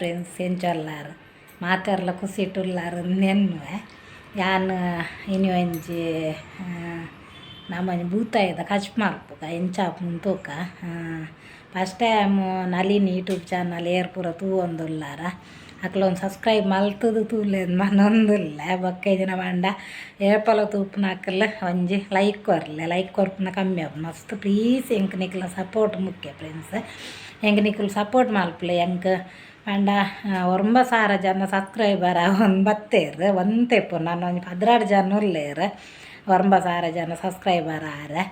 Friends, ಎಂಚೊಲ್ಲಾರ್ ಮಾತೆರ್ಲ ಖುಷಿಟುಲ್ಲಾರ್ ನೆನ್ನುವೆ. ಯಾನ್ ಇನಿ ಒಂಜಿ ನಮ್ಮೊಂಜಿ ಬೂತಾಯಿದ ಕಜ್ಪು ಮಲ್ಪುಗ ಎಂಚ ಆಪುಂಡು ತೂಕ. First time Nalini YouTube channel ಏರ್ ಪೂರ ತೂವೊಂದುಲ್ಲಾರ ಅಕ್ಲೊಂದು ಸಬ್ಸ್ಕ್ರೈಬ್ ಮಲ್ತದು ತೂಲೆಂದ್ ಮನೊಂದುಲ್ಲೆ. ಬೊಕ್ಕ ಇಜಿನ ಪಂಡ ಏಪಲ ತೂಪುನಕುಲು ಒಂಜಿ ಲೈಕ್ ಕೊರ್ಲೆ, ಲೈಕ್ ಕೊರ್ಪುನ ಕಮ್ಮಿ ಆಪುಂಡು ಮಸ್ತ್. ಪ್ಲೀಸ್ ಎಂಕ್ ನಿಕ್ಲ ಸಪೋರ್ಟ್ ಮುಖ್ಯ ಫ್ರೆಂಡ್ಸ್. ಎಂಕ್ ನಿಕುಲು ಸಪೋರ್ಟ್ ಮಲ್ಪುಲೆ. ಎಂಕ್ ಪಂಡ 9000 ಜನ ಸಬ್ಸ್ಕ್ರೈಬರ್ ಆವೊಂದು ಬತ್ತೆರ್. ಒಂತೆ ಇಪ್ಪು ನನ ಒಂಜಿ 12 ಜನ ಉಲ್ಲೆರ್ 9000 ಜನ ಸಬ್ಸ್ಕ್ರೈಬರ್ ಆರೆ.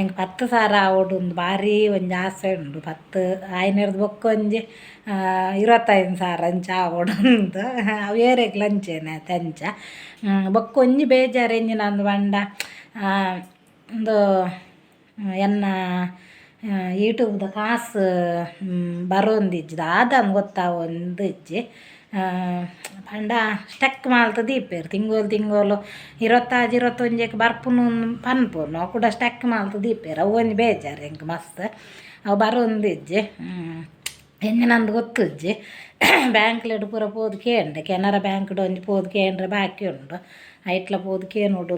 ಎಂಕ್ 10,000 ಆವೊಡು ಉಂದು ಭಾರಿ ಒಂಜಿ ಆಸೆ ಉಂಡು. 10 ಆಯ್ನೆರ್ದ್ ಬೊಕ್ಕ ಒಂಜಿ 25,000 ಅಂಚ ಆವೊಡು ಉಂದು. ಅವು ಏರೆಗ್ಲ ಅಂಚೆನೆ ಅತೆ ಅಂಚ. ಬೊಕ್ಕ ಒಂಜಿ ಬೇಜಾರು ಎಂಚಿನ ಅಂದ್ ಪಂಡ, ಉಂದು ಎನ್ನ ಯೂಟ್ಯೂಬ್ದ ಕಾಸು ಬರೊಂದಿಜ್ಜಿ, ದಾದಂದ್ ಗೊತ್ತಾವೊಂದಿಜ್ಜಿ. ಪಂಡ ಸ್ಟಕ್ ಮಲ್ತ್ ದೀಪೆರ್ ತಿಂಗೊಲು ತಿಂಗೊಲು 26 21ಕ್ಕೆ ಬರ್ಪುನು ಪನ್ಪುನು ಅವು ಕೂಡ ಸ್ಟಕ್ ಮಲ್ತ್ ದೀಪೆರ್. ಅವು ಒಂಜಿ ಬೇಜಾರು ಎಂಕ್ ಮಸ್ತ್. ಅವು ಬರೊಂದಿಜ್ಜಿ, ಎಂಚಿನಂದ್ ಗೊತ್ತುಜ್ಜಿ. ಬ್ಯಾಂಕ್ಲೆಡ್ ಪೂರ ಪೋದು ಕೇಂಡೆ, ಕೆನರಾ ಬ್ಯಾಂಕ್ಡ್ ಒಂಜಿ ಪೋದು ಕೇಂಡ್ರೆ ಬಾಕಿ ಉಂಡು. ಐಟ್ಲ ಪೋದು ಕೇನೊಡು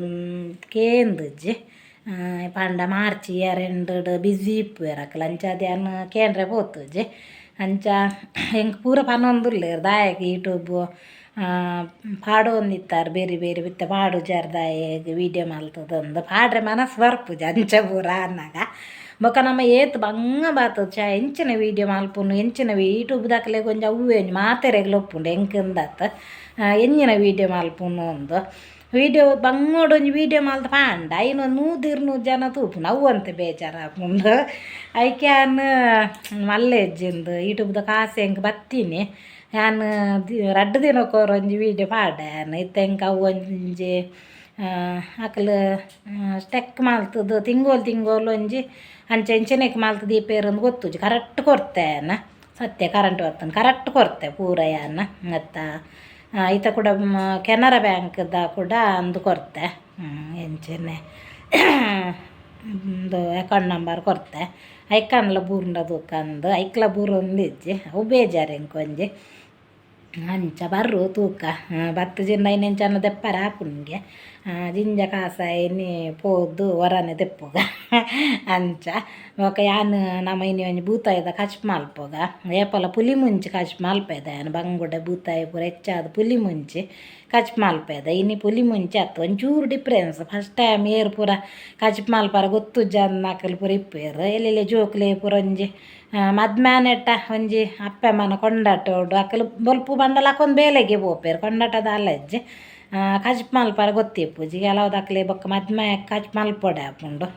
ಕೇಂದಿಜ್ಜಿ. ಪಂಡ ಮಾರ್ಚ್ ಇಯರ್ ಎಂಡ್ ಬ್ಯುಸಿ ಇಪ್ಪುವೆರ್ ಅಕುಲು, ಅಂಚಾದ್ ಯಾನ್ ಕೇಂಡ್ರೆ ಪೋತುಜಿ. ಅಂಚ ಎಂಕ್ ಪೂರ ಪನೊಂದುಲ್ಲೆರ್, ದಾಯೆಗ್ ಯೂಟ್ಯೂಬ್ ಪಾಡೊಂದಿತ್ತಾರೆ ಬೇರೆ ಬೇರೆ ಬಿತ್ತ ಪಾಡುಜಾರ್ ದಾಯೆಗ್ ವೀಡಿಯೋ ಮಲ್ತದಂದು. ಪಾಡ್ರೆ ಮನಸ್ಸು ಬರ್ಪುಜಿ ಅಂಚ ಪೂರ ಆನಗ. ಬೊಕ್ಕ ನಮ್ಮ ಏತ್ ಬಂಗ ಬತ್ತದ ಚ ಎಂಚಿನ ವೀಡಿಯೋ ಮಲ್ಪುನು, ಎಂಚಿನ ಯೂಟ್ಯೂಬ್ದಕ್ಲೆಗ್ ಒಂಜಿ ಅವ್ವೇ ಒಂಜಿ ಮಾತೆರೆಗ್ಲ ಉಪ್ಪುಂಡು, ಎಂಕ್ ಎಂಚಿನ ವೀಡಿಯೋ ಮಲ್ಪುನು ಅಂದು. ವೀಡಿಯೋ ಬಂಗೋಡು ಒಂಜಿ ವೀಡಿಯೋ ಮಲ್ತ್ ಪಾಂಡ ಐನ್ ಒಂದು 100 200 ಜನ ತೂಪುನು, ಅವು ಒಂತೆ ಬೇಜಾರಾಪುಂಡು. ಐಕೆ ಯಾನ್ ಮಲ್ಲೆ ಇಜ್ಜಿಂದು. ಯೂಟ್ಯೂಬ್ದ ಕಾಸು ಎಂಕ್ ಬತ್ತೀನಿ, ಯಾನ್ ರಡ್ಡ್ ದಿನಕ್ಕೊರ ಒಂಜಿ ವೀಡಿಯೋ ಪಾಡೆ ಯಾನ್. ಇತ್ತೆ ಎಂಕ್ ಅವು ಒಂಜಿ ಅಕುಲು ಸ್ಟೆಕ್ ಮಲ್ತದು ತಿಂಗೊಲು ತಿಂಗೊಲು ಒಂಜಿ ಅಂಚೆ ಇಂಚೆನೆಕ್ ಮಲ್ತ್ ದೀಪೆರಂದು ಗೊತ್ತುಜಿ. ಕರೆಕ್ಟ್ ಕೊರ್ತೆ ಯಾನ್, ಸತ್ಯ ಕರೆಂಟ್ ಬತ್ತಂದು ಕರೆಕ್ಟ್ ಕೊರ್ತೆ ಪೂರ ಯಾನ್. ಅತ್ತ ಐತ ಕೂಡ ಕೆನರಾ ಬ್ಯಾಂಕ್ದ ಕೂಡ ಅಂದು ಕೊರ್ತೆ, ಎಂಚೆನೆ ಉಂದು ಅಕೌಂಟ್ ನಂಬರ್ ಕೊರ್ತೆ. ಐಕನ್ಲ ಬೂರ್ಂಡ ತೂಕಂದು ಐಕ್ಲ ಬೂರೊಂದಿಜ್ಜಿ. ಅವು ಬೇಜಾರು ಎಂಕ್ ಒಂಜಿ. ಅಂಚ ಬರ್ರು ತೂಕ. ಬತ್ತುಜಿಂಡ ಐನೆಂಚನ ದೆಪ್ಪರೆ ಆಪುಂಗೆ, ಜಿಂಜ ಕಾಸಾಯಿನಿ ಪೋದು ಒರನೆ ದೆಪ್ಪುಗ ಅಂಚ. ಬೊಕ ಯಾನ್ ನಮ ಇನಿ ಒಂಜಿ ಬೂತಾಯಿದ ಕಜ್ಪು ಮಲ್ಪುಗ. ಏಪಲ ಪುಲಿ ಮುಂಚಿ ಕಜ್ಪು ಮಲ್ಪೆದ ಯಾನ್. ಬಂಗುಡೆ ಬೂತಾಯಿ ಪೂರ ಹೆಚ್ಚಾದ್ ಪುಲಿ ಮುಂಚಿ ಕಜ್ಪು ಮಲ್ಪೆದ. ಇನಿ ಪುಲಿ ಮುಂಚಿ ಅತ್ತು, ಒಂಚೂರು ಡಿಫ್ರೆನ್ಸ್. ಫಸ್ಟ್ ಟೈಮ್ ಏರ್ ಪೂರ ಕಜ್ಪು ಮಲ್ಪರ ಗೊತ್ತುಜ್ಜಂದ್ ಪೂರ ಇಪ್ಪುವೆರ್. ಎಲ್ಲೆಲ್ಲೆ ಜೋಕುಲೆ ಪೂರ ಒಂಜಿ ಮದ್ಮ್ಯಾನೆಟ್ಟ ಒಂಜಿ ಅಪ್ಪೆ ಅಮ್ಮನ ಕೊಂಡಾಟೋಡು ಅಕುಲು ಬೊಲ್ಪು ಬಂಡಲ ಹಾಕೊಂದು ಬೇಲೆಗೆ ಪೋಪೆರ್. ಕೊಂಡಾಟ ದಾಲ ಇಜ್ಜಿ, ಕಜ್ಪು ಮಲ್ಪರ ಗೊತ್ತಿಪ್ಪುಜಿ ಕೆಲವುದಕ್ಲೆ. ಬೊಕ್ಕ ಮದ್ಮೆ ಕಜ್ಪು ಮಲ್ಪೊಡೆ ಆಪುಂಡು.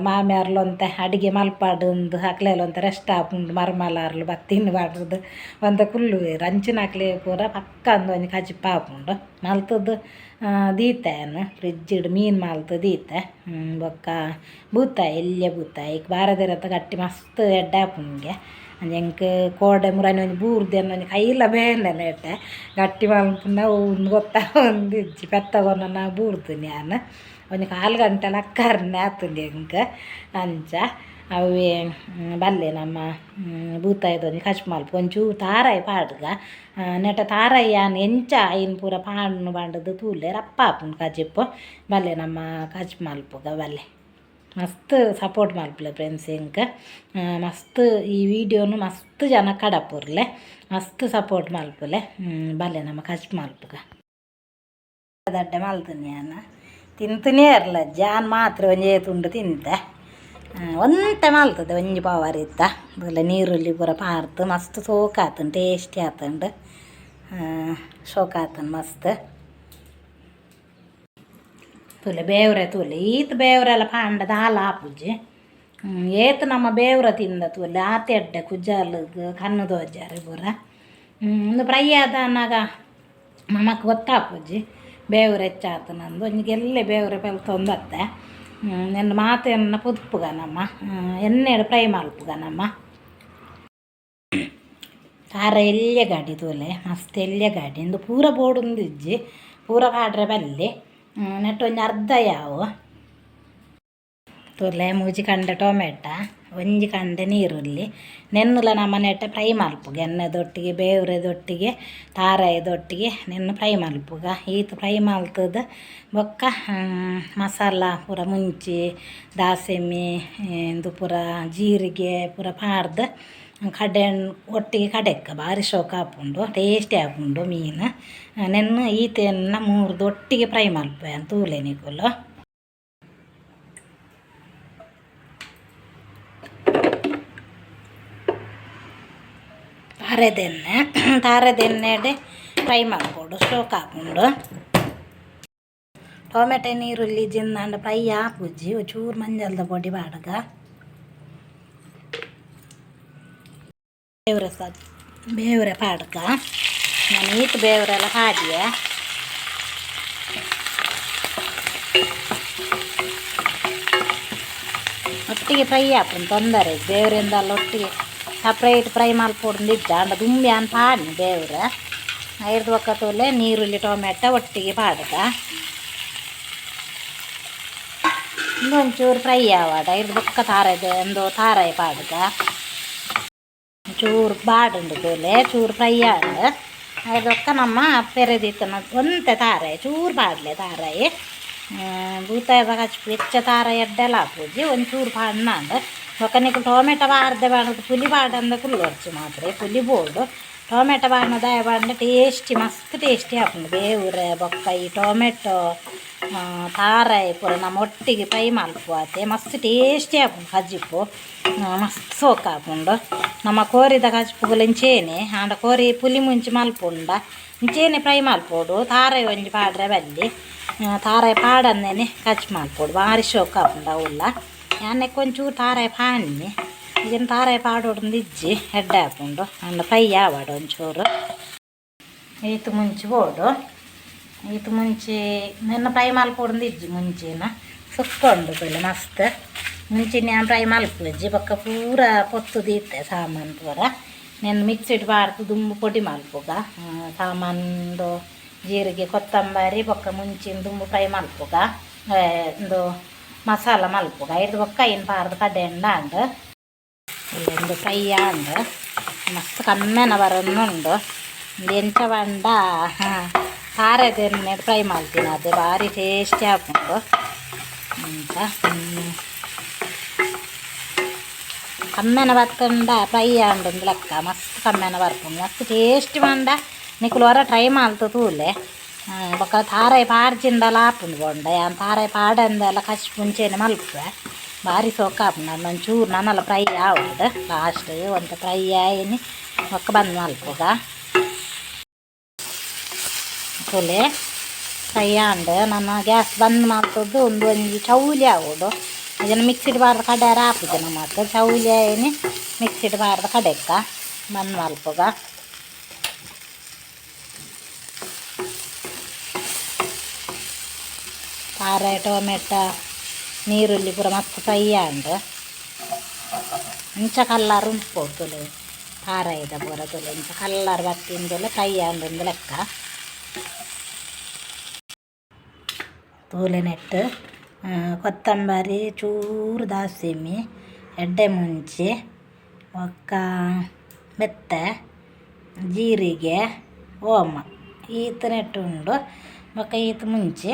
ಮಾಮ್ಯಾರ್ಲು ಒಂತೆ ಅಡಿಗೆ ಮಲ್ಪಾಡುಂದು ಅಕ್ಲೆಲ ಒಂತೆ ರೆಸ್ಟ್ ಆಪುಂಡು. ಮರ್ಮಲಾರ್ಲು ಬತ್ತಿನ ಬಾಡ್ದು ಒಂತೆ ಕುಲ್ಲುವೆರ್. ಅಂಚಿನಕ್ಲೆ ಪೂರ ಪಕ್ಕ ಅಂದ್ ಒಂಜಿ ಕಜಿಪು ಆಪುಂಡು. ಮಲ್ತುದು ದೀತೆ ಯಾನ್ ಫ್ರಿಜ್ಡ್ ಮೀನು ಮಲ್ತ್ ದೀತೆ. ಬೊಕ್ಕ ಬೂತಾಯಿ, ಎಲ್ಯ ಬೂತಾಯಿ ಬಾರದಿರತ ಗಟ್ಟಿ ಮಸ್ತ್ ಎಡ್ಡೆ ಆಪುಂಡು. ಎಂಕ್ ಕೋಡೆ ಮುರಾನಿ ಒಂಜಿ ಬೂರ್ದು ಒಂಜಿ ಕೈಲ ಬೇನೆ ನೆಟೆ. ಗಟ್ಟಿ ಮಲ್ಪುನ ಉಂದು ಗೊತ್ತಾವೊಂದಿಜ್ಜಿ. ಪೆತ್ತಗೊನನ ಬೂರ್ದು ಯಾನ್ ಒಂಜಿ ಕಾಲು ಗಂಟೆ ಲಕ್ಕರ್ನೆ ಆತುಂಡು ಎಂಕ್ ಅಂಚ. ಅವೇ ಬಲ್ಲೆ ನಮ್ಮ ಬೂತಾಯಿದ ಒಂಜಿ ಕಜ್ಪು ಮಲ್ಪ. ಒಂಚೂರು ತಾರಾಯಿ ಪಾಡ್ಗ ನೆಟ. ತಾರಾಯಿ ಯಾನ್ ಎಂಚ ಐನ್ ಪೂರ ಪಾಡ್ನು ಪಂಡುದು ತೂಲೆ, ರಪ್ಪ ಆಪುಂಡು ಕಜಿಪು. ಬಲ್ಲೆ ನಮ್ಮ ಕಜ್ಪು ಮಲ್ಪುಗ ಬಲ್ಲೆ. ಮಸ್ತ್ ಸಪೋರ್ಟ್ ಮಲ್ಪುಲೆ ಫ್ರೆಂಡ್ಸ್ ಎಂಕ್ ಮಸ್ತ್. ಈ ವೀಡಿಯೋನು ಮಸ್ತ್ ಜನ ಕಡಪುರ್ಲೆ, ಮಸ್ತ್ ಸಪೋರ್ಟ್ ಮಲ್ಪುಲೆ. ಬಲ್ಲೆ ನಮ್ಮ ಕಜ್ಪು ಮಲ್ಪುಗ. ದಡ್ಡೆ ಮಲ್ತುನಿ ಯಾನ್, ತಿಂತನೇ ಇರ್ಲ. ಜಾನ್ ಮಾತ್ರ ಒಂಜೇ ತುಂಡು ತಿಂತೆ. ಒಂತೆ ಮಲ್ತದೆ ಒಂಜಿ ಪವರ್ ಇತ್ತ. ಬೊಲ್ಲ ನೀರುಳ್ಳಿ ಪೂರ ಪಾಡ್ದು ಮಸ್ತ್ ಸೋಕಾತುಂಡು, ಟೇಸ್ಟಿ ಆತುಂಡು, ಶೋಕಾತುಂಡು ಮಸ್ತ್. ತೂಲೆ ಬೇವ್ರೆ ತೂಲೆ, ಈತ್ ಬೇವ್ರೆಲ್ಲ ಪಾಂಡ ದಾಲ ಆಪುಜಿ. ಏತ್ ನಮ್ಮ ಬೇವ್ರ ತಿಂದ ತೂಲೆ ಆತೆ ಎಡ್ಡೆ. ಕುಜಾಲುಗ್ ಕಣ್ಣು ತೋಜಾರೆ ಪೂರ. ಉಂದು ಫ್ರೈ ಆದನಾಗ ನಮಕ್ ಗೊತ್ತಾಪುಜಿ ಬೇವ್ರೆ ಹೆಚ್ಚಾತನಂದು. ಒಂಜಿ ಗೆಲ್ಲೆ ಬೇವ್ರೆ ಪೆಲ್ತೊಂದು ಬತ್ತೆ. ನೆನ್ ಮಾತೆನ್ನ ಪುದುಪುಗ ನಮ್ಮ ಎಣ್ಣೆಡ್ ಫ್ರೈ ಮಲ್ಪುಗ ನಮ್ಮ. ಕಾರ ಎಲ್ಯ ಗಾಡಿ ತೂಲೆ, ಮಸ್ತ್ ಎಲ್ಯ ಗಾಡಿ. ಇಂದು ಪೂರ ಬೋಡುಂದಿಜ್ಜಿ, ಪೂರ ಪಾಡ್ರೆ ಬಲ್ಲಿ. ನೆಟ್ ಒಂಜಿ ಅರ್ಧ ಯಾವು. ತೂಲೆ ಮೂಜಿ ಕಂಡೆ ಟೊಮೆಟ. ಒಂಜಿ ಕಂಡೆ ನೀರುಳ್ಳಿ ನೆನ್ನುಲ ನಮ್ಮ ನೆಟ್ಟೆ ಫ್ರೈ ಮಲ್ಪುಗ ಎಣ್ಣೆದೊಟ್ಟಿಗೆ ಬೇವ್ರೆದೊಟ್ಟಿಗೆ ತಾರಾಯಿದೊಟ್ಟಿಗೆ ನೆನ್ನು ಫ್ರೈ ಮಲ್ಪುಗ ಈತ್ ಫ್ರೈ ಮಲ್ತದ ಬೊಕ್ಕ ಮಸಾಲ ಪೂರ ಮುಂಚಿ ದಾಸೆಮಿ ಇಂದು ಪೂರ ಜೀರಿಗೆ ಪೂರ ಪಾಡ್ದು ಕಡೆ ಒಟ್ಟಿಗೆ ಕಡೆಕ್ಕ ಬಾರಿ ಶೋಕ ಆಪುಂಡು ಟೇಸ್ಟಿ ಆಪುಂಡು ಮೀನು ನೆನ್ನು ಈತೆನ್ನ ಮೂರ್ದು ಒಟ್ಟಿಗೆ ಫ್ರೈ ಮಲ್ಪುವೆ ತೂಲೆ ನಿಕುಲು. ತಾರೆದೆಣ್ಣೆ ತಾರೆದೆಣ್ಣೆಡೆ ಫ್ರೈ ಮಲ್ಪೊಡು ಶೋಕ ಆಪುಂಡು. ಟೊಮೆಟೊ ನೀರುಳ್ಳಿ ಜಿಂದಾಂಡ ಫ್ರೈ ಆಪುಜಿ ಚೂರು ಮಂಜಲ್ದ ಪೊಡಿ ಪಾಡ್ಗ ಬೇವ್ರೆ ಸ ಬೇವ್ರೆ ಪಾಡ್ಗ ನಾನು ಈತ್ ಬೇವ್ರೆಲ್ಲ ಪಾಡಿಯೆ. ಒಟ್ಟಿಗೆ ಫ್ರೈ ಆಪುಂಡು ತೊಂದರೆ ಬೇವ್ರೆಂದಲ್ಲ ಒಟ್ಟಿಗೆ ಸಪ್ರೇಟ್ ಫ್ರೈ ಮಲ್ಪೊಡು ಇಜ್ಜ ಆಂಡ ದುಂಬಿ ಆನ್ ಪಾಡ್ನಿ ಬೇವ್ರೆ ಐರ್ದ್ ಬೊಕ್ಕ ತೂಲೆ ನೀರುಳ್ಳಿ ಟೊಮೆಟೊ ಒಟ್ಟಿಗೆ ಪಾಡ್ಗ ಒಂಚೂರು ಫ್ರೈ ಆವಡ ಐರ್ದ್ ಬೊಕ್ಕ ತಾರಾಯಿ ಒಂದು ತಾರಾಯಿ ಪಾಡ್ಗ ಚೂರು ಬಾಡುಂಡು ತೂಲೆ ಚೂರು ಫ್ರೈ ಆಂಡ್ ಐರ್ದ್ ಬೊಕ್ಕ ನಮ್ಮ ಪೆರೆದಿತ್ತನ ಒಂತೆ ತಾರಾಯಿ ಚೂರು ಪಾಡ್ಲೆ ತಾರಾಯಿ ಬೂತಾಯದ ಕಚ್ಪು ಹೆಚ್ಚ ತಾರಾಯಿ ಎಡ್ಡೆಲ ಆಪುಜಿ ಒಂಚೂರು ಪಾಡ್ನಾಂಡ್ ಬೊಕ್ಕ ನಿಕುಲು ಟೊಮೆಟೊ ಪಾಡ್ದೆ ಪಾಡ್ದು ಪುಲಿ ಪಾಡಂದೆ ಕುಲ್ಲೊರ್ಚಿ ಮಾತ್ರ ಪುಲಿ ಬೋಡು ಟೊಮೆಟೊ ಪಾಡ್ನ ದಾಯ ಪಾಡ್ಂಡ ಟೇಸ್ಟಿ ಮಸ್ತ್ ಟೇಸ್ಟಿ ಆಪುಂಡು ಬೇವುರೆ ಬೊಕ್ಕ ಈ ಟೊಮೆಟೊ ತಾರಾಯಿ ಪೂರ ನಮ್ಮ ಒಟ್ಟಿಗೆ ಫ್ರೈ ಮಲ್ಪುವಾತೆ ಮಸ್ತ್ ಟೇಸ್ಟಿ ಆಪುಂಡು ಕಜಿಪು ಮಸ್ತ್ ಸೋಕು ಆಪುಂಡು. ನಮ್ಮ ಕೋರಿದ ಕಜಿಪುಗುಲ ಇಂಚೇನೆ ಆಂಡ ಕೋರಿ ಪುಲಿ ಮುಂಚಿ ಮಲ್ಪುಂಡ ಇಂಚೇನೆ ಫ್ರೈ ಮಲ್ಪೊಡು ತಾರಾಯಿ ಒಂಜಿ ಪಾಡ್ರೆ ಬಲ್ಲಿ ತಾರಾಯಿ ಪಾಡಂದೇನೆ ಕಜ್ಪು ಮಲ್ಪೊಡು ಬಾರಿ ಶೋಕು ಆಪುಂಡು ಅವುಲ. ಯಾನ್ ನೆಕ್ಕ್ ಒಂಚೂರು ತಾರಾಯಿ ಪಾಡ್ನಿ ಇಜ್ಜಿಂಡ ತಾರಾಯಿ ಪಾಡೊಡು ಇಜ್ಜಿ ಎಡ್ಡೆ ಆಪುಂಡು ಆಂಡ ಫ್ರೈ ಆವಡ್ ಒಂಚೂರು. ಈತ್ ಮುಂಚಿ ಬೋಡು ಈತ್ ಮುಂಚಿ ನೆನ್ನ ಫ್ರೈ ಮಲ್ಪೊಡು ಇಜ್ಜಿ ಮುಂಚಿನ ಸುಕ್ಕ ಉಂಡು ತೂಲೆ ಮಸ್ತ್ ಮುಂಚಿನ ಯಾನ್ ಫ್ರೈ ಮಲ್ಪುಜಿ ಬೊಕ್ಕ ಪೂರ ಪೊತ್ತು ದೀತೆ ಸಾಮಾನು ಪೂರ ನೆನ್ ಮಿಕ್ಸಿಡ್ ಪಾಡ್ದು ದುಂಬು ಪೊಡಿ ಮಲ್ಪುಗ ಸಾಮಾನ್ದು ಜೀರಿಗೆ ಕೊತ್ತಂಬರಿ ಬೊಕ್ಕ ಮುಂಚಿನ ದುಂಬು ಫ್ರೈ ಮಲ್ಪುಗ ಇಂದು ಮಸಾಲ ಮಲ್ಪುಗ ಐರ್ದ್ ಬೊಕ್ಕ ಐನ್ ಪಾಡ್ದು ಕಡೆಂಡ ಆಂಡ್ ಉಂದು ಫ್ರೈ ಆಂಡ್ ಮಸ್ತ್ ಕಮ್ಮೆನ ಬರೊಂದುಂಡು. ಉಂದು ಎಂಚ ಪಂಡ ತಾರೆದೆಣ್ಣೆಡ್ ಫ್ರೈ ಮಲ್ತಿನ ಅದೇ ಬಾರಿ ಟೇಸ್ಟಿ ಆಪುಂಡು ಅಂಚ ಕಮ್ಮೆನ ಬತ್ತುಂಡ ಫ್ರೈ ಆಂಡ್ ಲೆಕ್ಕ ಮಸ್ತ್ ಕಮ್ಮೆನ ಬರ್ಪುಂಡು ಮಸ್ತ್ ಟೇಸ್ಟಿ ಪಂಡ ನಿಕುಲು ಒರ ಟ್ರೈ ಮಲ್ತ್ ತೂಲೆ. ಬೊಕ್ಕ ತಾರಾಯಿ ಪಾಡ್ಜಿಂಡಲ ಆಪುಂಡು ಬೋಂಡ ಯಾನ್ ತಾರಾಯಿ ಪಾಡಂದೆಲ ಕಚ್ಪು ಇಂಚೆನೆ ಮಲ್ಪುವೆ ಬಾರಿ ಸೋಕು ಆಪುಂಡು. ಅಂಡ ಒಂಚೂರು ನನಲ ಫ್ರೈ ಆವಡ್ ಲಾಸ್ಟ್ ಒಂತೆ ಫ್ರೈ ಆಯಿನಿ ಬೊಕ್ಕ ಬಂದ್ ಮಲ್ಪುಗ. ತೂಲೆ ಫ್ರೈ ಆಂಡ್ ನನ ಗ್ಯಾಸ್ ಬಂದ್ ಮಲ್ತುದು ಉಂದು ಒಂಜಿ ಚೌಲಿ ಆವೊಡು ಇಜ್ಜಿಂಡ ಮಿಕ್ಸಿಡ್ ಪಾಡ್ದ್ ಕಡೆಯರ ಆಪುಜಿ ನಮಕ್ ಚೌಲಿ ಆಯಿನಿ ಮಿಕ್ಸಿಡ್ ಪಾಡ್ದ್ ಕಡೆಕ್ಕ ಬಂದ್ ಮಲ್ಪುಗ. ತಾರಾಯಿ ಟೊಮೆಟೊ ನೀರುಳ್ಳಿ ಪೂರ ಮಸ್ತ್ ಫ್ರೈ ಆಂಡ್ ಇಂಚ ಕಲ್ಲರ್ ಉಂಪೊಡು ತೂಲೆ ತಾರಾಯಿದ ಪೂರ ತೂಲೆ ಇಂಚ ಕಲ್ಲರ್ ಬತ್ತಿಂದೆಲ್ಲ ಫ್ರೈ ಆಂಡ್ ಉಂದು ಲೆಕ್ಕ. ತೂಲೆ ನೆಟ್ಟ್ ಕೊತ್ತಂಬರಿ ಚೂರು ದಾಸೆಮಿ ಎಡ್ಡೆ ಮುಂಚಿ ಬೊಕ್ಕ ಮೆತ್ತೆ ಜೀರಿಗೆ ಓಮ ಈತ್ ನೆಟ್ಟ್ ಉಂಡು ಬೊಕ್ಕ ಈತ್ ಮುಂಚಿ.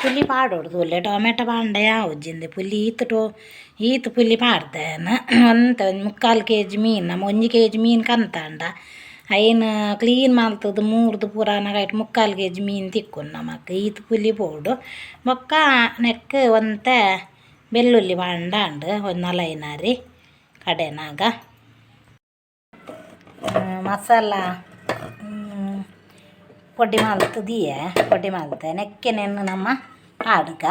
ಪುಲಿ ಪಾಡೊಡು ತೂಲೆ ಟೊಮೆಟೊ ಪಾಂಡ ಯಾವುಜಿಂದೆ ಪುಲಿ ಈತ್ ಟೊ ಈತ್ ಪುಲಿ ಪಾಡ್ದೇನ ಒಂತೆ ಒಂಜಿ ಮುಕ್ಕಾಲು ಕೆ ಜಿ ಮೀನು ನಮ ಒಂಜಿ ಕೆ ಜಿ ಮೀನು ಕಂತಾಂಡ ಐನ್ ಕ್ಲೀನ್ ಮಲ್ತುದು ಮೂರ್ದು ಪೂರ ಆನಗ ಐಟ್ ಮುಕ್ಕಾಲು ಕೆ ಜಿ ಮೀನು ತಿಕ್ಕುಂಡು ನಮಕ್ ಈತ್ ಪುಲಿ ಬೋಡು. ಬೊಕ್ಕ ನೆಕ್ಕ್ ಒಂತೆ ಬೆಳ್ಳುಳ್ಳಿ ಪಾಂಡ ಆಂಡ್ ಒಂಜಿ ನಾಲೈನಾರಿ ಕಡೆನಾಗ ಮಸಾಲ ಪೊಡಿ ಮಲ್ತ್ ದೀಯೆ ಪೊಡಿ ಮಲ್ತೆ ನೆಕ್ಕೆ ನೆನ್ನು ನಮ್ಮ ಪಾಡ್ಗ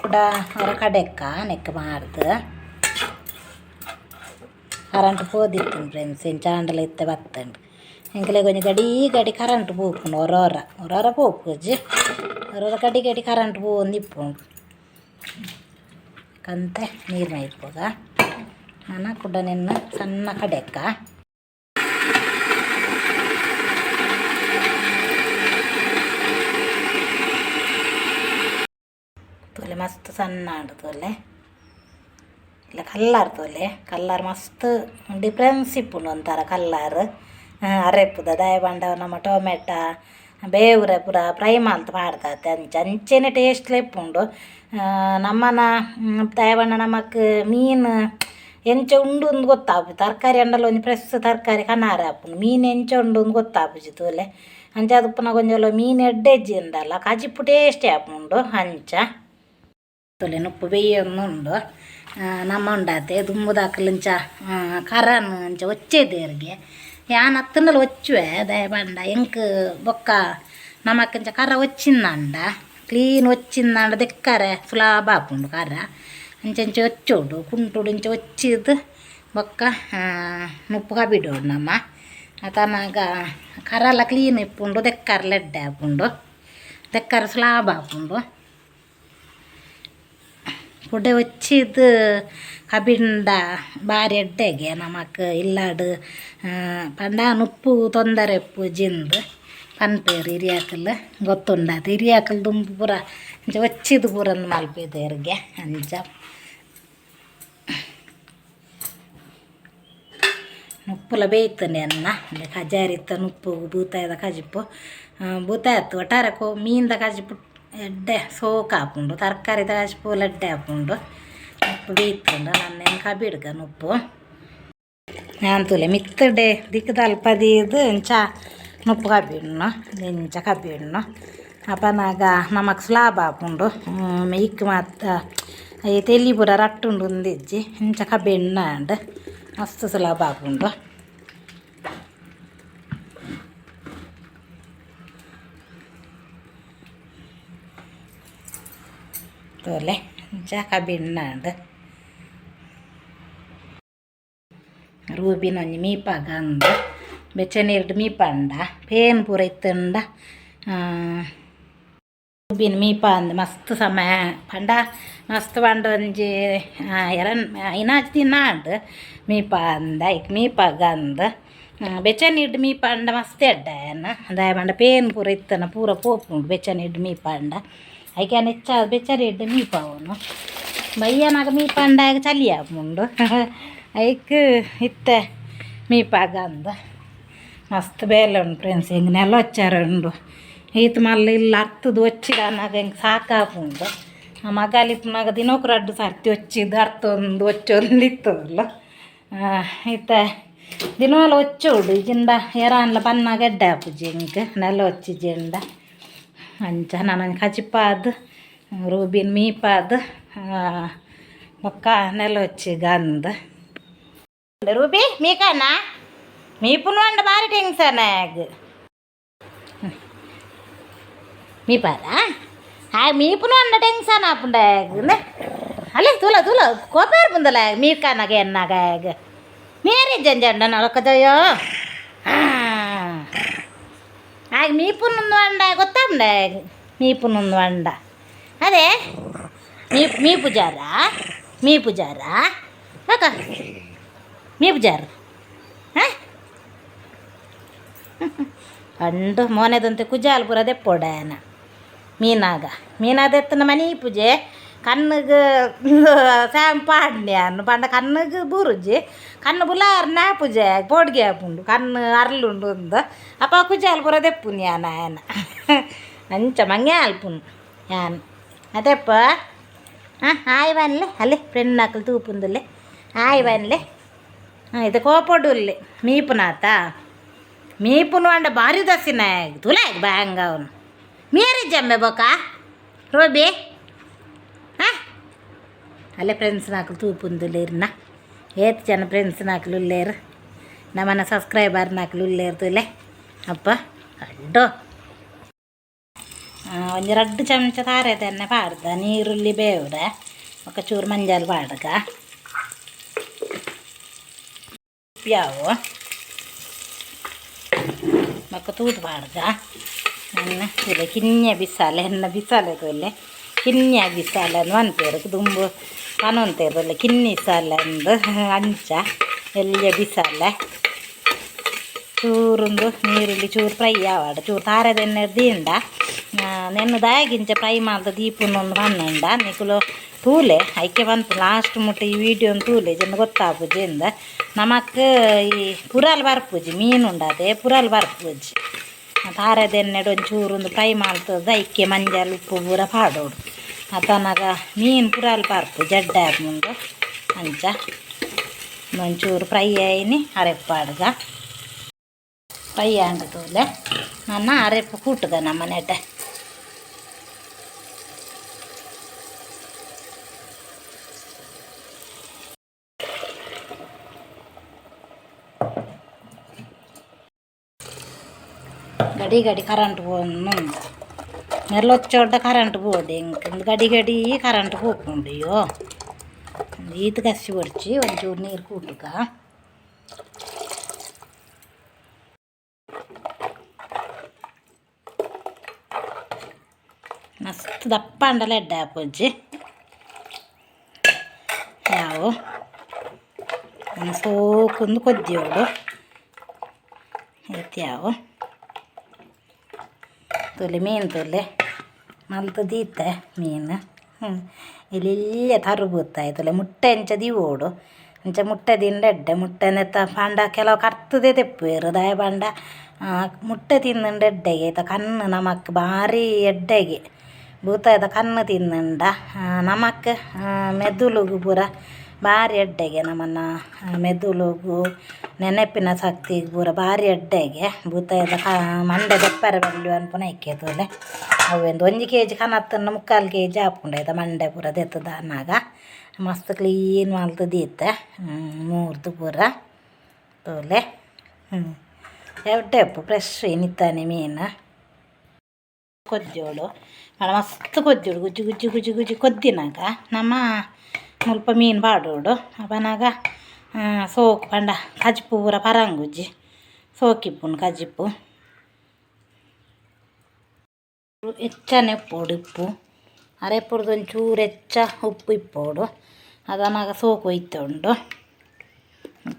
ಕುಡ ಒರ ಕಡೆಕ್ಕ ನೆಕ್ ಪಾಡ್ದು ಕರೆಂಟ್ ಪೋದಿತ್ತುಂಡು ಫ್ರೆಂಡ್ಸ್ ಇಂಚ ಆಂಡಲ ಇತ್ತೆ ಬತ್ತುಂಡು. ಎಂಕ್ಲೆಗ್ ಒಂಜಿ ಗಡಿ ಗಡಿ ಕರೆಂಟ್ ಪೋಪುಂಡು ಒರ ಒರ ಒರ ಪೋಪುಜಿ ಒರ ಗಡಿ ಗಡಿ ಕರೆಂಟ್ ಪೋವೊಂದಿಪ್ಪುಂಡು ಕಂತೆ ನೀರು ಮೈಪುಗ ನನ ಕುಡ ನೆನ್ನ ಸಣ್ಣ ಕಡೆಕ್ಕ ತೂಲೆ ಮಸ್ತ್ ಸಣ್ಣ ಆಂಡ್ ತೂಲೆ ಇಲ್ಲ ಕಲ್ಲರ್ ತೂಲೆ ಕಲ್ಲರ್ ಮಸ್ತ್ ಡಿಫ್ರೆನ್ಸ್ ಇಪ್ಪುಂಡು ಒಂಥರ ಕಲ್ಲರ್ ಅರೆಪುದ ದಾಯೆ ಪಂಡ ನಮ್ಮ ಟೊಮೆಟ ಬೇವುರೆ ಪೂರ ಫ್ರೈ ಮಲ್ತ್ ಪಾಡ್ದಾತೆ ಅಂಚ ಅಂಚನೆ ಟೇಸ್ಟ್ಲ ಇಪ್ಪುಂಡು ನಮ್ಮನ ದಾಯೆ ಪಂಡ ನಮಕ್ ಮೀನು ಎಂಚ ಉಂಡು ಅಂದ್ ಗೊತ್ತಾಪುಜಿ ತರಕಾರಿ ಆಂಡಲ ಒಂಜಿ ಫ್ರೆಶ್ ತರಕಾರಿ ಕನಾರೆ ಆಪುಂಡು ಮೀನು ಎಂಚ ಉಂಡು ಅಂದ್ ಗೊತ್ತಾಪುಜಿ ತೂಲೆ ಅಂಚಾದ್ ಉಪ್ಪುನಗ ಒಂಜಿ ಮೀನು ಎಡ್ಡೆ ಇಜ್ಜಿಂಡಲ ಕಜಿಪು ಟೇಸ್ಟಿ ಆಪುಂಡು ಅಂಚ ತೂಲೆ ನುಪ್ಪು ಬೇಯೊಂದುಂಡು ನಮ್ಮ ಉಂಡಾತೆ ದುಂಬುದಾಕಲ್ ಇಂಚ ಕರನ್ ಅಂಚ ಒಚ್ಚೆದೇರ್ಗೆ ಯಾನ್ ಅತ್ತಂಡಲ ಒಚ್ಚುವೆ ದಾಯೆ ಪಂಡ ಎಂಕ್ ಬೊಕ್ಕ ನಮಕ್ ಇಂಚ ಕರ ಒಚ್ಚಿಂದಾಂಡ ಕ್ಲೀನ್ ಒಚ್ಚಿಂದಾಂಡ ದೆಕ್ಕರೆ ಸುಲಭ ಆಪುಂಡು ಕರ ಅಂಚ ಅಂಚ ಒಚ್ಚೋಡು ಕುಂಟುಡು ಇಂಚ ಒಚ್ಚಿದ್ ಬೊಕ್ಕ ನುಪ್ಪು ಕಬಿಡೋಡು ನಮ್ಮ ಅತನಾಗ ಕರಲ ಕ್ಲೀನ್ ಇಪ್ಪುಂಡು ದೆಕ್ಕರ್ಲ ಎಡ್ಡೆ ಆಪುಂಡು ದೆಕ್ಕರೆ ಸುಲಭ ಆಪುಂಡು ಕುಡೆ ಒಚ್ಚಿದ್ ಕಬಿಂಡ ಬಾರಿ ಎಡ್ಡೆಗೆ ನಮಕ್ ಇಲ್ಲಾಡ್ ಪಂಡ ನುಪ್ಪು ತೊಂದರೆ ಇಪ್ಪುಜಿಂದ್ ಪನ್ಪೆರ್ ಹಿರಿಯಾಕುಲು ಗೊತ್ತುಂಡಾತ ಹಿರಿಯಾಕುಲು ದುಂಬು ಪೂರ ಇಂಚ ಒಚ್ಚಿದ್ ಪೂರ ಉಂದು ಮಲ್ಪೆದೆರ್ಗೆ ಅಂಚ ನುಪ್ಪುಲ ಬೇಯ್ತುಂಡು ಎನ್ನ ಕಜಾರಿತ್ತ ನುಪ್ಪು ಬೂತಾಯದ ಕಜಿಪು ಬೂತಾಯ ಅತ್ತ್ ಒಟ್ಟಾರೆ ಮೀನ್ದ ಕಜಿಪು ಎಡ್ಡೆ ಸೋಕು ಆಪುಂಡು ತರಕಾರಿದ ಕಜಿಪುಲ ಎಡ್ಡೆ ಆಪುಂಡು ನುಪ್ಪು ಬೇಯ್ತುಂಡು ನನ ಕಬಿಡ್ಗ ನುಪ್ಪು ಯಾನ್ ತೂಲೆ ಮಿತ್ತುಡೆ ದಿಕ್ಕ್ದಲ್ಪ ದೀದ್ ಇಂಚ ನುಪ್ಪು ಕಬಿಡ್ನು ಇಂಚ ಕಬಿಡ್ನು ಅಪನಗ ನಮಕ್ ಸುಲಭ ಆಪುಂಡು ಮೆಯ್ಕ್ ಮಾತ ಈ ತೆಲಿ ಪೂರ ರಟ್ಟುಂಡು ಉಂದಿಜ್ಜಿ ಇಂಚ ಕಬಿಡ್ನಾಂಡ್ ಮಸ್ತ್ ಸುಲಭ ಆಪುಂಡು ತೂಲೆ ಇಂಚ ಕಬಿಡ್ನಾಂಡ್ ರೂಬಿನ ಒಂಜಿ ಮೀಪಾಗ ಅಂದ್ ಬೆಚ್ಚ ನೀರ್ಡ್ ಮೀಪಂಡ ಪೇನ್ ಪೂರ ಇತ್ತುಂಡ ರೂಬಿನ್ ಮೀಪಾಂದ್ ಮಸ್ತ್ ಸಮಯ ಪಂಡ ಮಸ್ತ್ ಪಂಡ ಒಂಜಿ ಎರನ್ ಐನಾಜ್ ದಿನ ಆಂಡ್ ಮೀಪಾಂದ್ ಐಕ್ ಮೀಪಾಗ ಅಂದ್ ಬೆಚ್ಚ ನೀರ್ಡ್ ಮೀಪಂಡ ಮಸ್ತ್ ಎಡ್ಡೆ ಆಯೆನ ದಾಯೆ ಪಂಡ ಪೇನ್ ಪೂರ ಇತ್ತುಂಡ ಪೂರ ಪೋಪುಂಡು ಬೆಚ್ಚ ನೀರ್ಡ್ ಮೀಪಂಡ ಐಕ್ ಯಾನ್ ಹೆಚ್ಚಾದ್ ಬೆಚ್ಚ ನೀರ್ಡ್ ಮೀಪಾವುನು ಬಯ್ಯನಾಗ ಮೀಪಂಡ ಆಯಗ್ ಚಲಿ ಆಪುಂಡು ಐಕ್ ಇತ್ತೆ ಮೀಪಾಗ ಅಂದ್ ಮಸ್ತ್ ಬೇಲೆ ಉಂಡು ಫ್ರೆಂಡ್ಸ್ ಎಂಕ್ ನೆಲ ಒಚ್ಚಾರೆ ಉಂಡು ಈತ್ ಮಲ್ಲ ಇಲ್ಲ್ ಅರ್ತುದು ಒಚ್ಚಿಡಾನಗ ಎಂಕ್ ಸಾಕಾಪುಂಡು ಆ ಮಗಾಲ್ ಇಪ್ಪುನಗ ದಿನೊಕು ರಡ್ಡ್ ಸರ್ತಿ ಒಚ್ಚಿದ್ ಅರ್ತೊಂದು ಒಚ್ಚೊಂದು ಇತ್ತೊಲು ಇತ್ತೆ ದಿನೋಲ ಒಚ್ಚೊಡು ಇಜ್ಜಿಂಡ ಏರಾಂಡಲ ಬನ್ನಗ ಎಡ್ಡೆ ಆಪುಜಿ ಎಂಕ್ ನೆಲ ಒಚ್ಚಿಜಿಂಡ ಅಂಚ ನನ ಕಜಿಪಾದ್ ರೂಬಿನ್ ಮೀಪಾದ್ ಬೊಕ್ಕ ನೆಲ ಒಚ್ಚಿಗ ಅಂದ್ ರೂಬಿ ಮೀಕಾನ ಮೀಪುನು ಪಂಡ ಬಾರಿ ಟೆನ್ಷನ್ ಆಯಗ್ ಮೀಪಾರ ಆಯ್ ಮೀಪುನು ಪಂಡ ಟೆನ್ಷನ್ ಆಪುಂಡು ಆಯಗ್ ಅಲೆ ತೂಲ ತೂಲ ಕೋಪ ಏರ್ಪುಂಡಲ ಆಯಗ್ ಮೀಕಾನಗ ಎನ್ನಾಗ ಆಯಗ್ ಮೇರೆ ಜಂಜಂಡ ನಳಕದಯ್ಯೋ ಆಯಗ್ ಮೀಪುನು ಪಂಡ ಗೊತ್ತಾಪುಂಡು ಆಯಗ್ ಮೀಪುನು ಪಂಡ ಅದೇ ಮೀಪುಜಾರಾ ಮೀಪುಜಾರಾ ಬೊಕ ಮೀಪುಜಾರ್ ಹಾಂ ಅಂಡು ಮೋನೆದಂತೆ ಕುಜಾಲ್ ಪೂರ ದೆಪ್ಪೊಡು ಆಯನ ಮೀನಾಗ ಮೀನಾದ ಎತ್ತುನ ಮನೀಪುಜೆ ಕಣ್ಣುಗ್ ಸ್ಯಾಮ್ ಪಾಡ್ನೆ ಯಾನ್ ಪಂಡ ಕಣ್ಣುಗ್ ಬೂರುಜಿ ಕಣ್ಣು ಬುಲಾರ್ನೆ ಆಪುಜೆ ಪೋಡಿಗೆ ಆಪುಂಡು ಕಣ್ಣು ಅರ್ಲುಂಡು ಅಂದ್ ಅಪ ಕುಜಾಲ್ ಪೂರ ದೆಪ್ಪುನಿ ಯಾನ್ ಆಯನ ಅಂಚ ಮಂಗೆ ಆಲ್ಪುನು ಯಾನ್ ಅತೆಪ್ಪ ಹಾಂ ಆಯ್ ಬನ್ಲೆ ಅಲ್ಲೇ ಫ್ರೆಂಡ್ ನಕುಲು ತೂಪುಂದುಲ್ಲೆ ಆಯ್ ಬನ್ಲೆ ಇತ್ತೆ ಕೋಪೊಡು ಉಲ್ಲೆ ಮೀಪುನಾತ ಮೀಪುನು ಪಂಡ ಬಾರಿ ಉದಾಸೀನ ತೂಲೆ ಬ್ಯಾಂಗ್ ಅವನು ಮೀರಿಜ್ಜಮ್ಮೆ ಬೊಕ ರೋಬಿ ಹಾಂ ಅಲ್ಲೇ ಫ್ರೆಂಡ್ಸ್ ನಕುಲು ತೂಪುಂದುಲ್ಲೆರ್ನ ಏತ್ ಜನ ಫ್ರೆಂಡ್ಸ್ ನಕುಲು ಉಲ್ಲೆರ್ ನಮನ ಸಬ್ಸ್ಕ್ರೈಬರ್ ನಕುಲು ಉಲ್ಲೆರ್ ತೂಲೆ ಅಪ್ಪ ಅಡ್ಡೋ ಒಂಜಿ ರಡ್ಡ್ ಚಮಚ ತಾರೆದ ಎಣ್ಣೆ ಪಾಡ್ದ ನೀರುಳ್ಳಿ ಬೇವುಡೆ ಬೊಕ ಚೂರು ಮಂಜಲ್ ಪಾಡ್ಗ ಉಪ್ಯಾವು ಬೊಕ್ಕ ತೂದು ಪಾಡ್ದ ಎನ್ನ ತೂಲೆ ಕಿನ್ಯ ಬಿಸಾಲೆ ಎನ್ನ ಬಿಸಾಲೆ ತೂಲೆ ಕಿನ್ಯ ಬಿಸಾಲೆ ಅಂದ್ ಪನ್ಪೆರ್ ದುಂಬು ಪನೊಂತೆರ್ ಕಿನ್ನಿ ಸಾಲೆ ಅಂದ್ ಅಂಚ ಎಲ್ಯ ಬಿಸಾಲೆ ಚೂರುಂದು ನೀರುಳ್ಳಿ ಚೂರು ಫ್ರೈ ಆವಡ್ ಚೂರು ತಾರೆದ ಎಣ್ಣೆ ದೀಂಡ ನೆನ್ನೆ ದಾಯೆಗಿಂಚ ಫ್ರೈ ಮಲ್ತ್ ದೀಪುನು ಪನ್ನುಂಡ ನಿಕುಲು ತೂಲೆ ಐಕೆ ಪನ್ಪು ಲಾಸ್ಟ್ ಮುಟ್ಟ ಈ ವಿಡಿಯೋನ್ ತೂಲೆ ಜನ ಗೊತ್ತಾಪುಜಿ ಇಂದ ನಮಕ್ ಈ ಪುರಲ್ ಬರ್ಪುಜಿ ಮೀನು ಉಂಡಾತೆ ಪುರಲ್ ಬರ್ಪುಜಿ ತಾರೆದ ಎಣ್ಣೆಡ್ ಒಂಚೂರು ಉಂದು ಫ್ರೈ ಮಲ್ತುದು ಐಕೆ ಮಂಜಲ್ ಉಪ್ಪು ಪೂರ ಪಾಡೋಡು ಅತನಗ ಮೀನು ಪುರಲ್ ಬರ್ಪುಜಿ ಎಡ್ಡೆ ಆಪುಂಡು ಅಂಚ ಒಂಚೂರು ಫ್ರೈ ಆಯಿನಿ ಅರೆಪ್ಪು ಪಾಡ್ಗ ಫ್ರೈ ಆಂಡ್ ತೂಲೆ ನನ ಅರೆಪ್ಪು ಕೂಟುಗ ನಮ್ಮ ನೆಟೆ ಗಡಿ ಗಡಿ ಕರೆಂಟ್ ಪೋವೊಂದು ನೆರ್ಲೊಚ್ಚೊಡ್ಡ ಕರೆಂಟ್ ಪೋಡು ಎಂಕ್ ಗಡಿ ಗಡಿ ಕರೆಂಟ್ ಪೋಪುಂಡು ಅಯ್ಯೋ ಈತ್ ಕಸಿ ಬೊಡ್ಚಿ ಒಂಚೂರು ನೀರು ಕೂಟುಗ ಮಸ್ತ್ ದಪ್ಪ ಆಂಡಲ ಎಡ್ಡೆ ಆಪುಜಿ ಯಾವು ಸೋಕುಂದು ಕೊದ್ದಿಯೋಡು ಈತ್ ಯಾವು ತೂಲೆ ಮೀನು ತೂಲೆ ಮಲ್ತ್ ದೀತೆ ಮೀನು ಎಲ್ಯ ತರು ಬೂತಾಯಿ ಮುಟ್ಟೆ ಅಂಚ ದೀವೊಡು ಅಂಚ ಮುಟ್ಟೆ ದಿಂಡ ಎಡ್ಡೆ ಮುಟ್ಟೆ ನೆತ್ತ ಪಂಡ ಕೆಲವು ಕರ್ತುದೇ ದೆಪ್ಪುವೆರ್ ದಾಯೆ ಪಂಡ ಮುಟ್ಟೆ ತಿಂದುಂಡ ಎಡ್ಡೆಗೆ ಐತ ಕಣ್ಣು ನಮಕ್ ಬಾರಿ ಎಡ್ಡೆಗೆ ಬೂತಾಯಿದ ಕಣ್ಣು ತಿಂದುಂಡ ನಮಕ್ ಮೆದುಳುಗು ಪೂರ ಬಾರಿ ಎಡ್ಡೆಗೆ ನಮನ ಮೆದುಳುಗು ನೆನಪಿನ ಶಕ್ತಿಗ್ ಪೂರ ಬಾರಿ ಎಡ್ಡೆಗೆ ಬೂತಾಯಿದ ಮಂಡೆ ದೆಪ್ಪರೆ ಬಲ್ಲಿ ಪನ್ಪುನ ಐಕೆ ತೂಲೆ ಅವೆಂದು ಒಂಜಿ ಕೆಜಿ ಕನತ್ತುಂಡ ಮುಕ್ಕಾಲು ಕೆಜಿ ಆಪುಂಡು ಐತ ಮಂಡೆ ಪೂರ ದೆತ್ತುದು ಆನಗ ಮಸ್ತ್ ಕ್ಲೀನ್ ಮಲ್ತ್ ದೀತೆ ಮೂರ್ದು ಪೂರ ತೂಲೆ ಎಡ್ಡೆ ಉಪ್ಪು ಫ್ರೆಶ್ ಇನಿತಾನೆ ಮೀನು ಕೊದ್ಯೋಡು ಮಸ್ತ್ ಕೊದ್ಯೋಡು ಗುಜ್ಜು ಗುಜ್ಜು ಗುಜ್ಜು ಗುಜ್ಜು ಕೊದ್ದಿನಾಗ ನಮ ಮುಲ್ಪ ಮೀನು ಪಾಡೋಡು ಅಪನಗ ಸೋಕು ಪಂಡ ಕಜಿಪು ಪೂರ ಪರಂಗುಜ್ಜಿ ಸೋಕಿಪ್ಪುಂಡು ಕಜಿಪು ಎಚ್ಚನೆ ಉಪ್ಪೋಡು ಉಪ್ಪು ಅರೆಪುರ್ದು ಒಂಚೂರು ಎಚ್ಚ ಉಪ್ಪು ಇಪ್ಪೋಡು ಅದನಾಗ ಸೋಕು ಒಯ್ತುಂಡು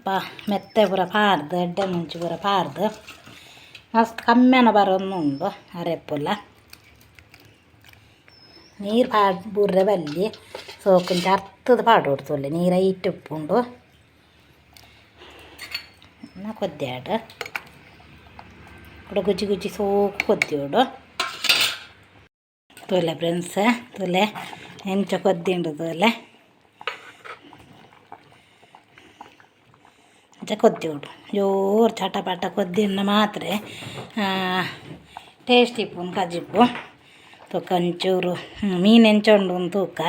ಪ ಮೆತ್ತೆ ಪೂರ ಪಾಡ್ದು ಎಡ್ಡೆ ಮುಂಚಿ ಪೂರ ಪಾಡ್ದು ಮಸ್ತ್ ಕಮ್ಮೆನ ಬರೊಂದುಂಡು ಅರೆಪುಲ ನೀರು ಪಾಡ್ ಬೂರ್ರೆ ಬಲ್ಲಿ ಸೋಕುಂಚ ಅರ್ತದ ಪಾಡೊಡು ತೂಲೆ ನೀರು ಐಟ್ ಉಪ್ಪುಂಡು ಕೊದ್ಯಾಡು ಕುಡ ಗುಜ್ಜಿ ಗುಜ್ಜಿ ಸೋಕು ಕೊದ್ಯೋಡು ತೂಲೆ ಫ್ರೆಂಡ್ಸ್ ತೂಲೆ ಎಂಚ ಕೊದ್ದಿಂಡು ತೂಲೆ ಅಂಚ ಕೊದ್ಯೋಡು ಜೋರು ಚಟ ಪಟ ಕೊದ್ದಿಂಡ ಮಾತ್ರ ಟೇಸ್ಟ್ ಇಪ್ಪುಂಡು ಕಜಿಪು ತೂಕ ಒಂಚೂರು ಮೀನು ಎಂಚ ಉಂಡು ತೂಕ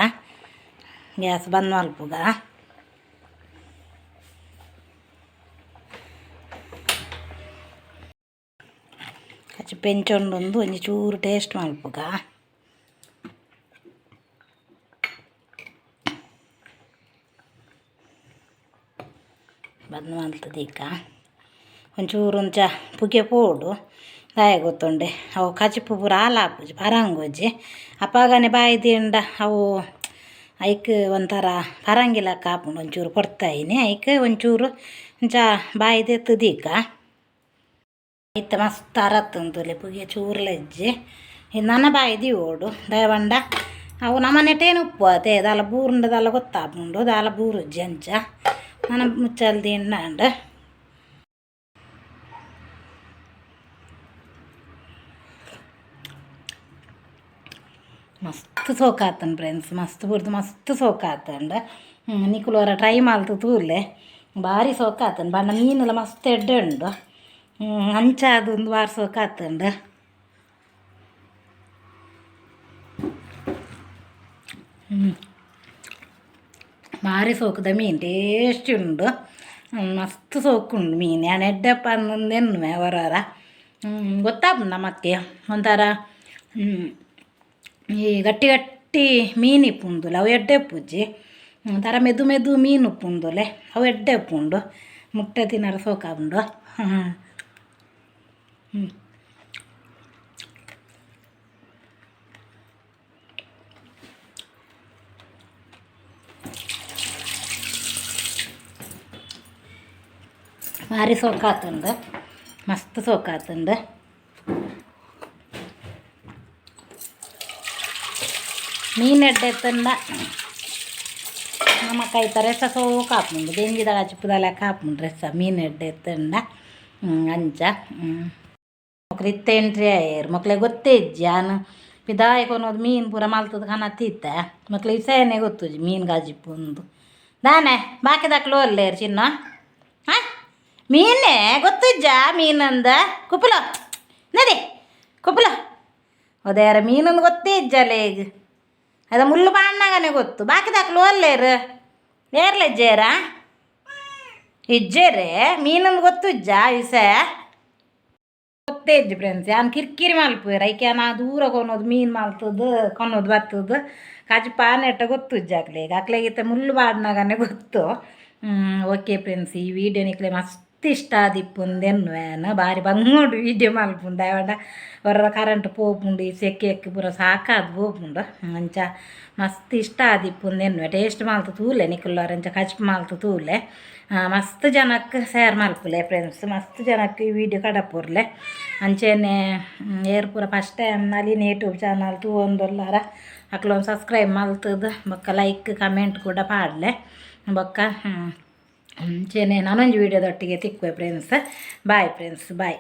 ಗ್ಯಾಸ್ ಬಂದ್ ಮಲ್ಪುಗ ಕಜಿಪು ಎಂಚ ಉಂಡು ಒಂಜಿ ಚೂರು ಟೇಸ್ಟ್ ಮಲ್ಪುಗ ಬಂದ್ ಮಲ್ತುದೀಕ ಒಂಚೂರು ಒಂಚ ಪುಗೆ ಪೋಡು ದಾಯೆ ಗೊತ್ತುಂಡೆ ಅವು ಕಜಿಪು ಪೂರ ಆಲಾಪುಜಿ ಪರಂಗುಜಿ ಅಪಗನೆ ಬಾಯಿ ದಿಂಡ ಅವು ಐಕ್ ಒಂಥರ ಪರಂಗಿ ಲೆಕ್ಕ ಆಪುಂಡು ಒಂಚೂರು ಪೊರ್ತಾಯಿನಿ ಐಕ್ ಒಂಚೂರು ಒಂಚ ಬಾಯಿ ದೆತ್ತುದೀಕ ಇತ್ತೆ ಮಸ್ತ್ ಅರತ್ತುಂಡು ಪುಗೆ ಚೂರ್ಲ ಇಜ್ಜಿ ನನ ಬಾಯಿ ದೀವೊಡು ದಾಯೆ ಪಂಡ ಅವು ನಮನೆಟೇನು ಉಪ್ಪು ಅತೆ ದಾಲ ಬೂರುಂಡ ದಾಲ ಗೊತ್ತಾಪುಂಡು ದಾಲ ಬೂರುಜ್ಜಿ ಅಂಚ ನನ ಮುಚ್ಚಲ್ ದಿಂಡಾಂಡ್ ಮಸ್ತ್ ಸೋಕಾತುಂಡು ಫ್ರೆಂಡ್ಸ್ ಮಸ್ತ್ ಬುಡ್ದು ಮಸ್ತ್ ಸೋಕಾತುಂಡು ನಿಕುಲು ಒರ ಟ್ರೈ ಮಲ್ತ್ ತೂಲೆ ಬಾರಿ ಸೋಕಾತುಂಡು ಬಣ್ಣ ಮೀನುಲ ಮಸ್ತ್ ಎಡ್ಡೆ ಉಂಡು ಅಂಚಾದ್ ಉಂದು ಬಾರಿ ಸೋಕಾತುಂಡು ಬಾರಿ ಸೋಕುದ ಮೀನು ಟೇಸ್ಟ್ ಉಂಡು ಮಸ್ತ್ ಸೋಕುಂಡು ಮೀನು ಯಾನ್ ಎಡ್ಡೆಪ್ಪ ಅಂದ್ ಎನ್ನುವೆ ಒರ ಗೊತ್ತಾಪುಂಡು ನಮಕ್ಕೆ ಒಂಥರ ಈ ಗಟ್ಟಿ ಗಟ್ಟಿ ಮೀನು ಇಪ್ಪುಂದುಲ ಅವು ಎಡ್ಡೆ ಇಪ್ಪುಜಿ ಒಂಥರ ಮೆದು ಮೆದು ಮೀನು ಉಪ್ಪುಂದುಲೆ ಅವು ಎಡ್ಡೆ ಉಪ್ಪುಂಡು ಮುಟ್ಟೆ ತಿನ್ನರೆ ಸೋಕಾಪುಂಡು. ಬಾರಿ ಸೋಕಾತುಂಡು ಮಸ್ತ್ ಸೋಕಾತುಂಡು. ಮೀನ್ ಎಡ್ಡೆ ಇತ್ತುಂಡ ನಮಕ್ ಐತ ರೆಸ ಸೋಕಾಪುಂಡು ದೆಂಜಿದ ಕಜಿಪುದ ಲೆಕ್ಕ ಆಪುಂಡು ರೆಸ ಮೀನ್ ಎಡ್ಡೆ ಇತ್ತುಂಡ ಅಂಚ. ಮೊಕ್ಲು ಇತ್ತೆ ಎಂಟ್ರಿ ಆಯೆರ್ ಮೊಕ್ಲೆಗ್ ಗೊತ್ತೇ ಇಜ್ಜಿ ಯಾನ್ ಪಿದಾಯಿ ಕೊನೊದು ಮೀನ್ ಪೂರ ಮಲ್ತುದು ಕನತಿತ್ತೆ ಮೊಕ್ಲೆಗ್ ಇಸಯನೇ ಗೊತ್ತುಜಿ ಮೀನ್ ಕಜಿಪು ಉಂದು ದಾನೆ ಬಾಕಿದಕ್ಲು ಉಲ್ಲೆರ್ ಚಿನ್ನ ಹಾಂ ಮೀನೇ ಗೊತ್ತಿಜ್ಜಾ ಮೀನಂದ ಕುಪುಲ ನದಿ ಕುಪುಲ ಒದೇರ ಮೀನಂದು ಗೊತ್ತೇ ಇಜ್ಜಲ್ಲ ಈಗ ಅದ ಮುಳ್ಳು ಪಾಡ್ನಗನೆ ಗೊತ್ತು ಬಾಕಿದಕ್ಲು ಒಲ್ಲೇರು ಏರ್ಲೆಜ್ಜೇರಾ ಇಜ್ಜೇರೆ ಮೀನಂದು ಗೊತ್ತುಜ್ಜಾ ವಿಸಯ ಗೊತ್ತೇ ಇಜ್ಜಿ ಫ್ರೆಂಡ್ಸ್ ಯಾನ್ ಕಿರಿಕಿರಿ ಮಲ್ಪುವೆರ್ ಐಕೆ ನಾ ದೂರ ಕೊನೊದು ಮೀನು ಮಲ್ತುದು ಕೊನೊದು ಬತ್ತುದು ಕಜಿಪು ಆನೆಟ ಗೊತ್ತುಜ್ಜಿ ಅಕ್ಲೆಗ್ ಅಕ್ಲೆಗ್ ಇತ್ತೆ ಮುಳ್ಳು ಪಾಡ್ನಗನೆ ಗೊತ್ತು. ಓಕೆ ಫ್ರೆಂಡ್ಸ್ ಈ ವಿಡಿಯೋ ನಿಕ್ಲೆ ಮಸ್ತ್ ಇಷ್ಟ ಆದಿಪ್ಪುಂದು ಎನ್ನುವೆ ಯಾನ್ ಬಾರಿ ಬಂಗೋಡು ವೀಡಿಯೋ ಮಲ್ಪುಂಡು ದಾಯೆ ಒರ ಕರೆಂಟ್ ಪೋಪುಂಡು ಈ ಸೆಕೆಕ್ ಪೂರ ಸಾಕಾದ್ ಪೋಪುಂಡು ಅಂಚ ಮಸ್ತ್ ಇಷ್ಟ ಆದಿಪ್ಪುಂದು ಎನ್ನುವೆ ಟೇಸ್ಟ್ ಮಲ್ತ್ ತೂಲೆ ನಿಕುಲು ಅಂಚ ಕಜಿಪು ಮಲ್ತ್ ತೂಲೆ ಮಸ್ತ್ ಜನಕ್ಕೆ ಶೇರ್ ಮಲ್ಪುಲೆ ಫ್ರೆಂಡ್ಸ್ ಮಸ್ತ್ ಜನಕ್ಕೆ ಈ ವಿಡಿಯೋ ಕಡಪುರ್ಲೆ ಅಂಚೆನೆ ಏರ್ ಪೂರ first time Nalini YouTube channel ತೂವೊಂದುಲ್ಲಾರ ಅಕ್ಲೊಂದು ಸಬ್ಸ್ಕ್ರೈಬ್ ಮಲ್ತುದು ಬೊಕ್ಕ ಲೈಕ್ ಕಮೆಂಟ್ ಕೂಡ ಪಾಡ್ಲೆ ಬೊಕ್ಕ ಅಂಚೆನೆ ನನೊಂಜಿ ವೀಡಿಯೋದೊಟ್ಟಿಗೆ ತಿಕ್ಕುವೆ ಫ್ರೆಂಡ್ಸ್. Bye friends, bye.